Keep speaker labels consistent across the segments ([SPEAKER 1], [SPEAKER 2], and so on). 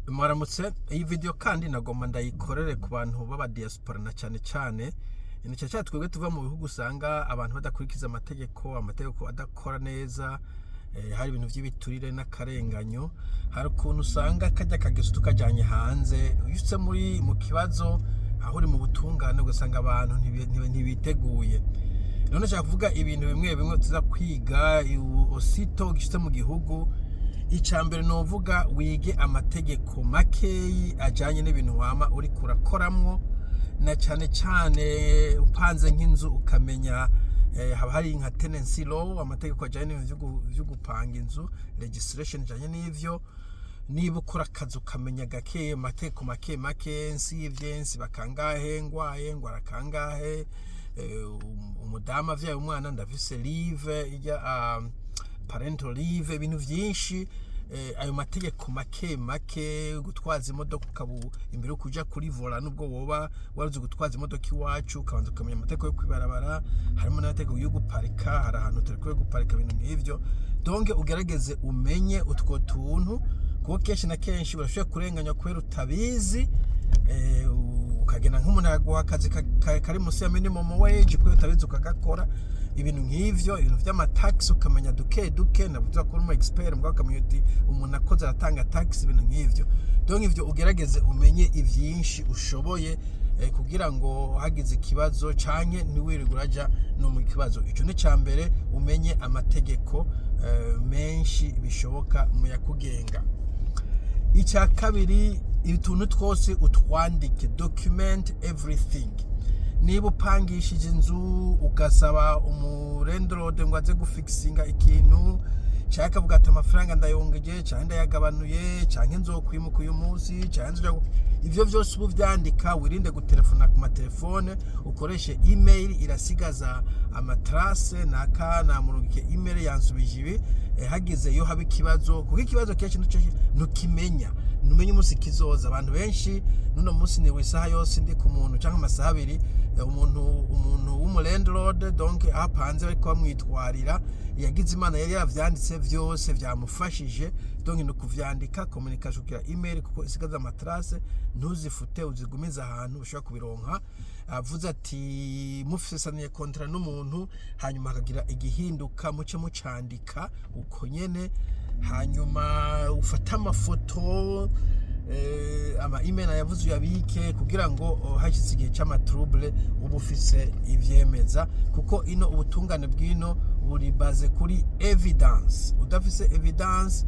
[SPEAKER 1] Mwaramutse. Iyi video kandi nagomba ndayikorere ku bantu b'aba diaspora, na cyane cyane ni cyane cyane twebwe tuva mu bihugu usanga abantu badakurikiza amategeko, amategeko adakora neza, hari ibintu by'ibiturire n'akarenganyo. Hari ukuntu usanga kajya kageso tukajyanye hanze. Iyo utse muri mu kibazo aho uri mu butungane, ugasanga abantu ntibiteguye. None nshaka kuvuga ibintu bimwe bimwe tuza kwiga aussitôt gishitse mu gihugu. Icya mbere ni uvuga wige amategeko makeyi ajyanye n'ibintu wama uri kurakoramwo, na cyane cyane upanze nk'inzu, ukamenya haba hari nka tenancy law, amategeko ajyanye n'ibintu vyo gupanga inzu, legislation ijyanye n'ivyo. Niba ukora akazi, ukamenya gake amategeko make make: nsivye nsiba kangahe, ngwaye ngwara kangahe, umudamu avyaye umwana ndafise leave ijya parental leave, ibintu vyinshi. Ayo mategeko make make, gutwaza imodoka, ukabu imbere yo kuja kuri volant, nubwo woba waruzi gutwaza imodoka iwacu, ukabanza ukamenya amategeko yo kwibarabara, harimo n'amategeko yo guparika, hari ahantu utarekuwe guparika, ibintu nk'ivyo. Donc ugerageze umenye utwo tuntu, kuko kenshi na kenshi urashoboye kurenganywa kubera utabizi. Ukagenda nk'umuntu akaguha akazi kari munsi ya minimum wage kubera utabizi, ukagakora. Ibintu nk'ivyo, ibintu vy'amatax, ukamenya duke duke, navuze ko uri umu expert mbwa, ukamenya uti umuntu akoze aratanga tax, ibintu nk'ivyo. Donc ivyo ugerageze umenye ivyinshi ushoboye, kugira ngo hagize ikibazo canke ntiwirirwe uraja no mu kibazo. Ico ni ca mbere, umenye amategeko menshi bishoboka mu yakugenga. Icya kabiri, utuntu twose utwandike, document everything. Niba upangishije inzu, ugasaba umu landlord ngo aze gufixinga ikintu, cyangwa akavuga ati amafaranga ndayongeje cyangwa ndayagabanuye, cyangwa nzokwimuka uyu munsi, cyangwa nzoja ivyo vyose ubu vyandika. Wirinde gutelefona ku matelefone, ukoreshe email, irasigaza ama traces. Naka namurungike email, yansubije ibi. Hagize iyo haba ikibazo, kuko ikibazo kenshi ntukimenya, ntumenye umunsi kizoza. Abantu benshi nuno munsi ni isaha yose ndi ku muntu cyangwa amasaha 2, umuntu w'umu landlord, donc aho apanze, bariko bamwitwarira. Yagize Imana yari yaravyanditse vyose, vyamufashije. Donc ni ukuvyandika, communication kugira email, kuko isigaza ama traces. Ntuzifute, uzigumize ahantu ushobora kubironka. Avuze ati mufisaniye contrat n'umuntu, hanyuma hakagira igihinduka, muce mucandika uko nyene. Hanyuma ufate amafoto, ama email yavuze uyabike, kugira ngo hashyitse igihe c'ama troubles uba ufise ivyemeza, kuko ino ubutungane bw'ino buri basé kuri evidence. Udafise evidence,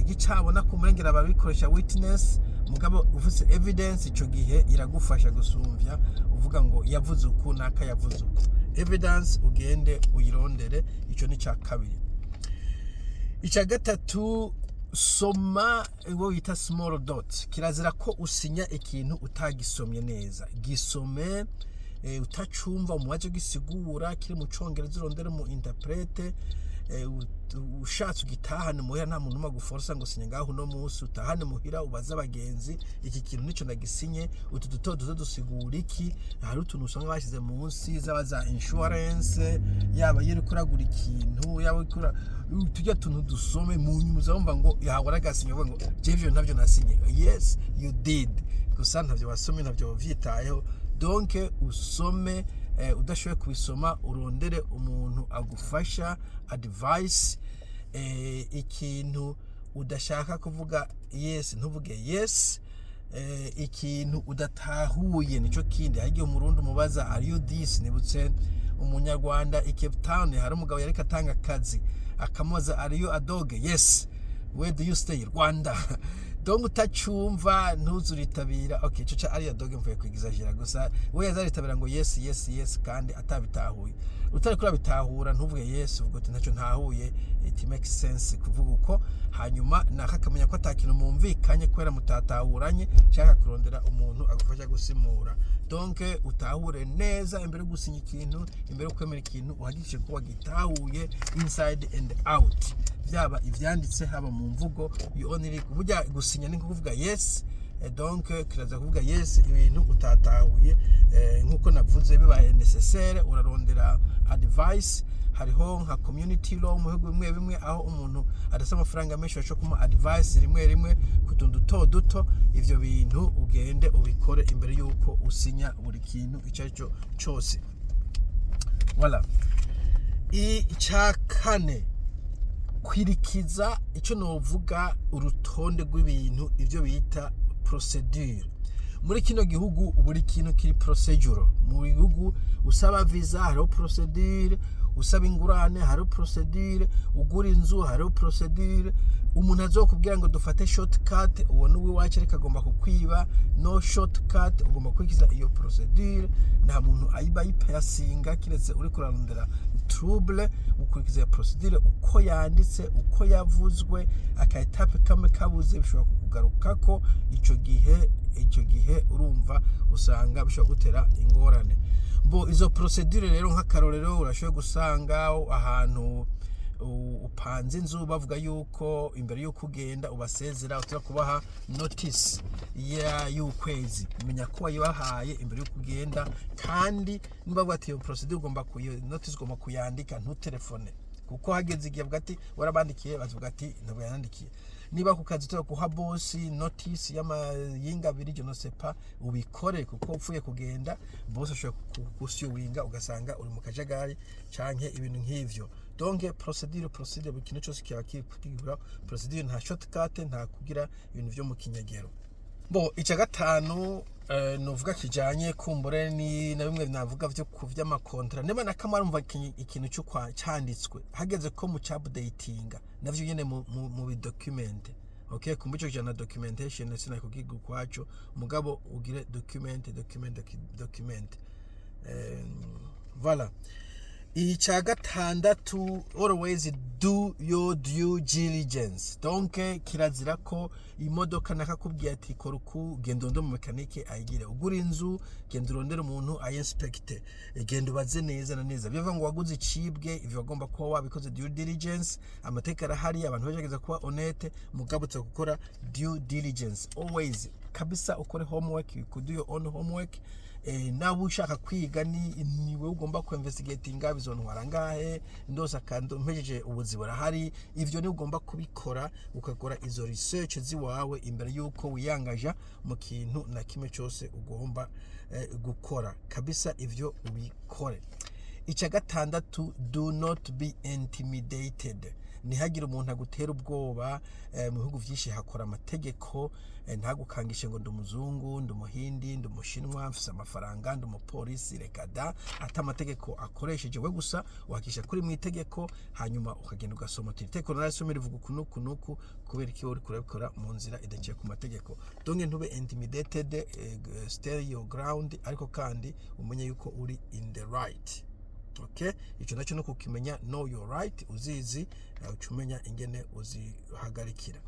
[SPEAKER 1] gicabona ku murengera babikoresha witness. Mugabo ufise evidence, ico gihe iragufasha gusumvya uvuga ngo yavuze uku, naka yavuze uku. Evidence ugende uyirondere. Ico ni ca kabiri. Icya gatatu, soma uwo bita small dot. Kirazira ko usinya ikintu utagisomye neza. Gisome, utacumva umubaje gisigura, kiri mu Congereza urondere mu interprète. Ushatse ugitahane muhira, nta muntu umwe aguforsa ngo sinya ngaho uno munsi. Utahane muhira, ubaze abagenzi: iki kintu nico nagisinye, utu duto duto dusigura iki? Hari utuntu usanga bashyize munsi, zaba za insurance, yaba iyo uriko uragura ikintu, yaba uriko tujya tuntu dusome. Mu nyuma uzumva ngo yahora agasinya, uvuga ngo jewe ivyo ntavyo nasinye. Yes, you did, gusa ntavyo wasomye, ntavyo wavyitayeho. Donc usome. Udashoboye kubisoma, urondere umuntu agufasha, advice. Ikintu udashaka kuvuga yes, ntuvuge yes. Ikintu udatahuye nico kindi. Hari igihe Umurundi umubaza: "Are you this?" Nibutse Umunyarwanda i Cape Town, hari umugabo yariko atanga akazi, akamubaza: "Are you a dog?" "Yes." "Where do you stay?" "Rwanda." Donc utacumva ntuzuritabira. Okay, ico ca ari a dog mvuye kwigizajira gusa, we yazaritabira ngo yes, kandi atabitahuye. Utari kurabitahura, ntuvuge yes, uvuga uti ntacyo ntahuye. It makes sense kuvuga uko. Hanyuma naka akamenya ko atakintu mumvikanye kubera mutatahuranye, cyangwa kurondera umuntu agufasha gusimura. Donc utahure neza imbere yo gusinya ikintu, imbere yo kwemera ikintu, uhagije ko wagitahuye inside and out, byaba ivyanditse, haba mu mvugo. You only burya gusinya ni nko kuvuga yes. Donc kiraza kuvuga yes ibintu utatahuye. Nkuko navuze, bibaye nécessaire urarondera advice. Hariho nka community law mu bihugu bimwe bimwe, aho umuntu adasaba amafaranga menshi, bashobora kumuha advice rimwe rimwe ku tuntu duto duto. Ivyo bintu ugende ubikore imbere y'uko usinya buri kintu icyo ari cyo cyose. Voilà. Icya kane, kwirikiza icyo novuga urutonde rw'ibintu, ibyo bita procedure. Muri kino gihugu buri kintu kiri procedure. Mu bihugu usaba visa hariho procedure, usaba ingurane hariho procedure, ugura inzu hariho procedure. Umuntu azokubwira ngo dufate shortcut, uwo ni uw'iwacu, ariko agomba kukwiba. No shortcut, ugomba gukurikiza iyo procedure. Nta muntu ayiba ayipasinga kiretse uri kurarondera trouble. Ukurikiza iyo procedure uko yanditse, uko yavuzwe. Aka étape kamwe kabuze bishobora kukugarukako. Icyo gihe urumva usanga bishobora gutera ingorane. Bo izo procedure rero, nk'akarorero, urashoboye gusanga ahantu upanze inzu bavuga yuko imbere y'uko ugenda ubasezera utura kubaha notice ya y'ukwezi. Menya ko wayibahaye imbere y'uko ugenda. Kandi niba bavuga ati iyo procedure ugomba iyo notice ugomba kuyandika, ntutelefone, kuko hageze igihe avuga ati warabandikiye, bavuga ati ntabwo yandikiye. Niba ku kazi utora guha boss notice y'amayinga 2, je ne sais pas, ubikore, kuko upfuye kugenda boss ashobora kugusuwinga, ugasanga uri mu kajagari canke ibintu nk'ivyo. Donc procedure, procedure, buri kintu cyose kiba kigura procedure. Nta shortcut, nta kugira ibintu vyo mu kinyegero. Bo icya gatanu, nuvuga kijanye kumbure ni na bimwe navuga vyo ku vy'amakontra. Niba na kamwe arumva ikintu cyo kwa cyanditswe, hageze ko mu updatinga navyo nyene mu bidocument. Okay, kumbe ico kijana na documentation sinakubwira ukwaco, mugabo ugire document, document, document. Voilà. Icya gatandatu, always do your due diligence. Donc kirazira ko imodoka nakakubwiye ati kora uku, genda urondere umumekanike ayigire. Ugura inzu, genda urondere umuntu ayinspecte, genda ubaze neza na neza. Bivuga ngo waguze icibwe, ivyo wagomba kuba wabikoze due diligence. Amateka arahari, abantu bagerageza kuba honnête, mugabo tuza gukora due diligence always kabisa. Ukore homework, you could do your own homework. Nawe ushaka kwiga, ni wowe ugomba ku investigatinga: bizontwara ngahe ndose akando mpejeje ubuzi burahari? Ivyo ni ugomba kubikora, ukakora izo research ziwawe imbere yuko wiyangaja mu kintu na kimwe cyose ugomba gukora kabisa. Ivyo ubikore. Icya gatandatu, do not be intimidated. Ntihagire umuntu agutera ubwoba. Mu bihugu byinshi hakora amategeko. Ntagukangishe ngo ndi umuzungu, ndi umuhindi, ndi umushinwa, mfise amafaranga, ndi umupolisi. Reka da. Ata amategeko akoresheje, we gusa wakisha kuri mu itegeko, hanyuma ukagenda ugasoma uti itegeko narasomye rivuga uku n'uku n'uku, kubera iki uri kurabikora mu nzira idaciye ku mategeko? Donc ntube intimidated, stay your ground, ariko kandi umenye yuko uri in the right. Okay, icyo nacyo no kukimenya, know your right, uzizi, uca umenya ingene uzihagarikira.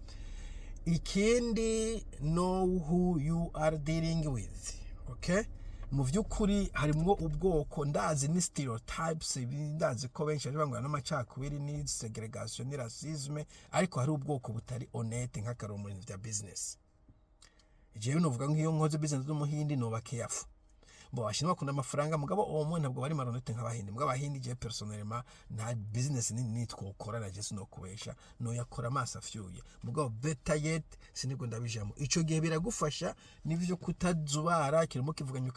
[SPEAKER 1] Ikindi, know who you are dealing with. Okay, mu by'ukuri harimwo ubwoko, ndazi ni stereotypes, ndazi ko benshi bari bangwa n'amacakubiri, ni segregation, ni racisme, ariko hari ubwoko butari honnête. Nk'akaroro, mu bintu bya business, jewe novuga nk'iyo nkoze business n'umuhindi noba careful. Bo abashinwa bakunda amafaranga, mugabo uwo mwe ntabwo bari malhonnête nk'abahindi. Mugabo abahindi, je personnellement nta business nini twokora na je sinokubesha, noyakora amaso afyuye. Mugabo better yet sinibwo ndabijamo. Ico gihe biragufasha nivyo kutazubara kirimo kivuganye,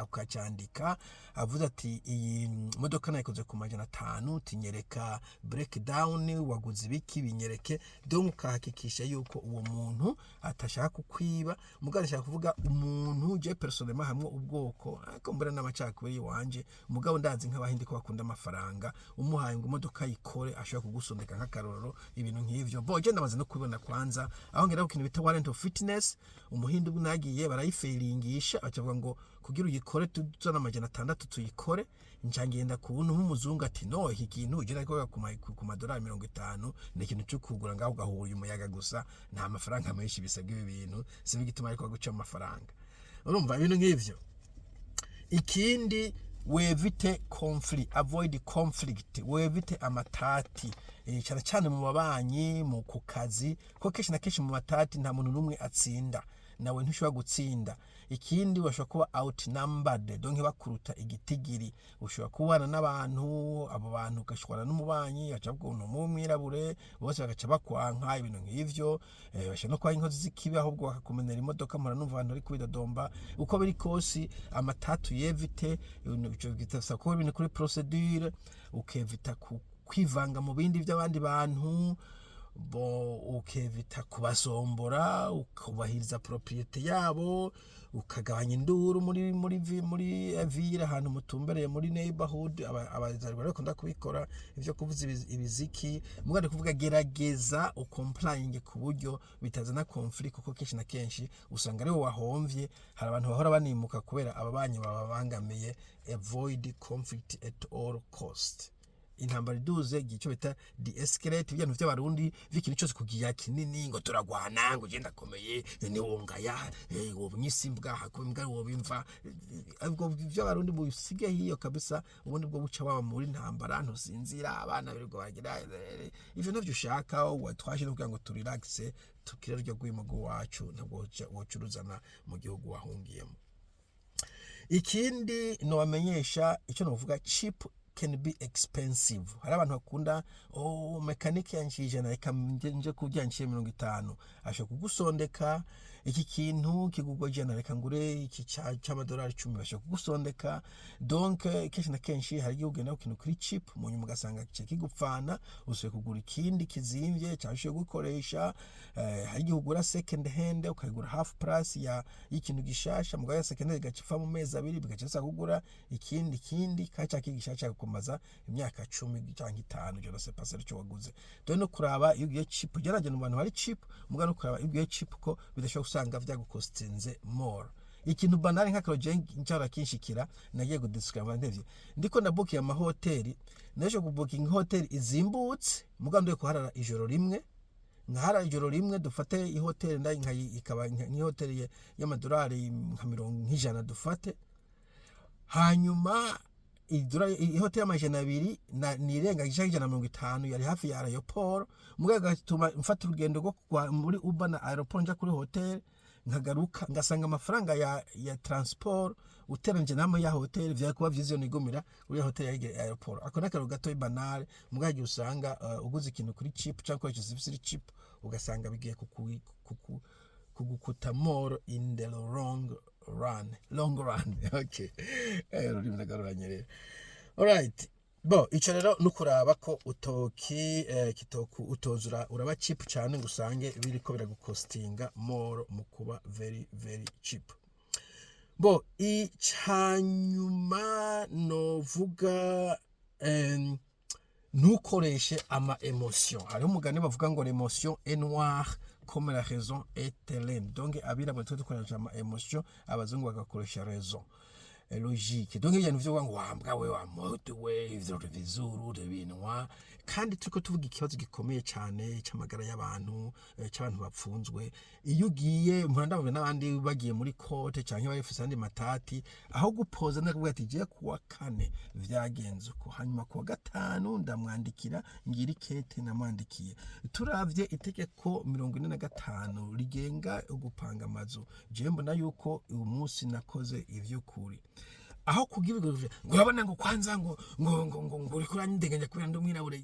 [SPEAKER 1] ukacyandika. Avuze ati iyi modoka nayikoze ku 500, tinyereka breakdown, waguze ibiki, binyereke. Donc ukahakikisha yuko uwo muntu atashaka kukwiba. Mugabo ashaka kuvuga umuntu, je personnellement hamwe ubwoko, ariko mbona n'amacakubiri iwanje, mugabo ndazi nk'abahindi ko bakunda amafaranga. Umuhaye ngo imodoka yikore, ashobora kugusondeka, nk'akarorero, ibintu nk'ivyo. Bo je ndamaze no kubibona kwanza aho ngera ku kintu bita warrant of fitness. Umuhindi ubu nagiye barayiferingisha, bacavuga ngo kugira uyikore tuzana 600 tuyikore. Nca ngenda kubona nk'umuzungu ati no, iki kintu ugera ku madolari 50, ni ikintu cyo kugura ngaho ugahura umuyaga gusa, nta mafaranga menshi bisabwa ibi bintu, sibi gituma ariko guca amafaranga. Urumva ibintu nk'ivyo. Ikindi, wevite conflict, avoid conflict, wevite amatati, cyane cyane mu babanyi, mu ku kazi, ko kenshi na kenshi mu matati nta muntu n'umwe atsinda. Nawe ntushobora gutsinda. Ikindi, bashobora kuba outnumbered, donc bakuruta igitigiri. Ushobora kubana n'abantu, abo bantu ugashwana n'umubanyi, baca bavuga umuntu w'umwirabure, bose bagaca bakwanka, ibintu nk'ivyo. Bashobora no kuba inkozi z'ikibi, ahubwo bakakumenera imodoka. Mpora numva abantu bari kubidodomba. Uko biri kose, amatatu yevite ibintu ico bisaba kuba ibintu kuri procedure, ukevita kwivanga mu bindi by'abandi bantu bo, ukevita kubasombora, ukubahiriza propriété yabo, ukagabanya induru muri ville, ahantu mutumbereye muri neighborhood. Abazarwa bakunda kubikora ivyo kuvuza ibiziki. Mugabo kuvuga, gerageza ucomplying ku buryo bitazana conflict, kuko kenshi na kenshi usanga ari wowe wahomvye. Hari abantu bahora banimuka kubera ababanyi bababangamiye. Avoid conflict at all cost. Intambara iduze, igihe cyo bita de-escalate. Ibintu by'Abarundi vy'ikintu cyose kugira kinini, ngo turagwana, ngo ugenda akomeye, niwongaya wobunyisi imbwa, hakuba imbwa wobimva. Ubwo by'Abarundi mubisige hiyo kabisa. Ubundi bwo buca waba muri ntambara, ntusinzira, abana birirwa bagira ivyo navyo ushaka. Twaje no kugira ngo turelaxe, tukire ryo rwimogo wacu, ntabwo wocuruzana mu gihugu wahungiyemo. Ikindi nobamenyesha, icyo novuga, cheap can be expensive. Hari abantu bakunda, "Oh, mekanike yanciye 100, reka nje kurya nciye 50." Ashobora kugusondeka. "Iki kintu kigurwa 100, reka ngure iki c'amadolari 10." Bashobora kugusondeka. Donc kenshi na kenshi hari igihe ugenda ku kintu kuri cheap, mu nyuma ugasanga kice kigupfana, usubiye kugura ikindi kizimvye cyangwa ushoboye gukoresha. Hari igihe ugura second hand, ukayigura half price ya y'ikintu gishasha, mugabo ya second hand igaca ipfa mu mezi 2, bigaca bisaba kugura ikindi kandi ca kindi gishasha kumaza imyaka 10 cyangwa 5, je ne sais pas icyo waguze. Dore no kuraba iyo ugiye cheap, gerageza mu bantu bari cheap, mugabo no kuraba iyo ugiye cheap ko bidashobora gusanga vyagukostinze more. Ikintu banal nk'akaro je ncara kinshikira, nagiye kudiscover ndevye ndiko ndabukiye amahoteli, naje kubukinga hoteli izimbutse, mugabo ndiye kuharara ijoro rimwe, nkahara ijoro rimwe. Dufate ihoteli ndayi ikaba nk'ihoteli y'amadolari nka mirongo nk'ijana dufate, hanyuma ihoteli y'200 nirenga 150 yari hafi ya aéroport, mugabo gatuma mfata urugendo rwo kugwa muri Uber na aéroport nja kuri hotel, nkagaruka ngasanga amafaranga ya transport uteranje namwe ya hotel, vyari kuba vyiza iyo nigumira uri hotel ya aéroport. Ako nakaro gato banal, mugabo igihe usanga uguze ikintu kuri cheap cyangwa ukoresheje service iri cheap, ugasanga bigiye kugukuta more in the long run, long run. Okay, rurimi ndagaruranye rero. Alright, bo ico rero nukuraba ko utoki kitoku utozura uraba cheap cyane ngo usange biriko biragukostinga more mu kuba very very cheap. Bo icanyuma novuga, ntukoreshe ama émotion. Hariho umugani bavuga ngo "L'émotion est noire comme la raison est hellène." Donc abirabura twe dukoresha ama émotion, abazungu bagakoresha raison, logique. Donc ibintu vyo ngo wambwa we, wa moto we, ivyo bizuru binwa, kandi turiko tuvuga ikibazo gikomeye cyane c'amagara y'abantu, c'abantu bapfunzwe. Iyo ugiye, mpora ndabona n'abandi bagiye muri court canke bafise andi matati, aho gupoza ndakuvuga ati je kuwa kane vyagenze uko, hanyuma kuwa gatanu ndamwandikira, ngira ikete namwandikiye. Turavye itegeko 45 rigenga gupanga amazu, je mbona yuko uyu munsi nakoze ivy'ukuri. Aho kugira ngo urabona ngo kwanza ngo uriko urandenganya kubera ndi umwirabure,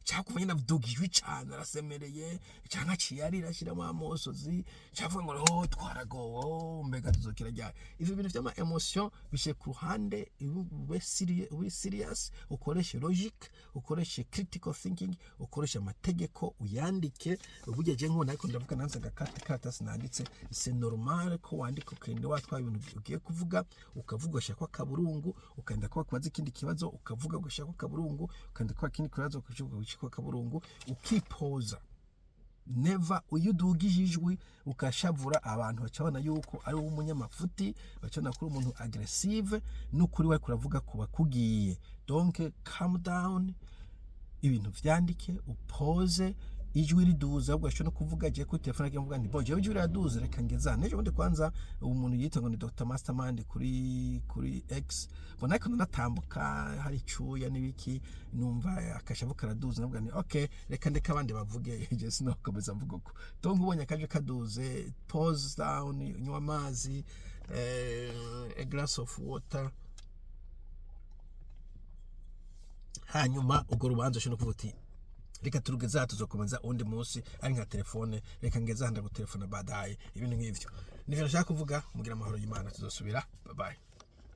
[SPEAKER 1] cyakuva nyine avugijwe cyane, arasemereye cyangwa aciye arira, ashyiramo amosozi, cyavuga ngo "Oh, twaragowe, oh, mbega tuzokira ryari?" Ivyo bintu vy'ama émotion bishyire ku ruhande, ube serious, ube serious, ukoreshe logique, ukoreshe critical thinking, ukoreshe amategeko, uyandike. Burya je nkubona ariko ndavuga nanze agakate karatasi nanditse. C'est normal ko wandika, ukagenda watwaye ibintu ugiye kuvuga, ukavuga ugashyirako akaburungu, ukagenda kuba kubaza ikindi kibazo, ukavuga ugashyirako akaburungu, ukagenda kuba ikindi kibazo, ugashyirako akaburungu, ukipoza. Never iyo udugije ijwi ukashavura, abantu bacabona yuko ari wowe umunyamafuti, bacabona ko uri umuntu agressive, n'ukuri we kuravuga ku bakugiye. Donc calm down, ibintu vyandike, upoze. Ijwi riduze, ahubwo ashobora no kuvuga agiye kuri telefone, agiye kuvuga nti: "Bo, jewe ijwi riraduze, reka ngeza n'ejo bundi." Kwanza umuntu yita ngo ni Dr Mastermind kuri X, mbona ariko natambuka hari icuya n'ibiki, numva akashavu karaduze, navuga nti: "Okay, reka ndeka abandi bavuge, je sinokomeza mvuga uko." Donc ubonye akaje kaduze, pause down, nywa amazi, a glass of water, hanyuma urwo rubanza ushobora kuvuga uti: "Reka turugeze aha, tuzokomeza uwundi munsi." Ari nka telefone: "Reka ngeze aha, ndagutelefona badaye." Ibintu nk'ivyo nivyo nashaka kuvuga. Mugira amahoro y'Imana, tuzosubira. Bye bye.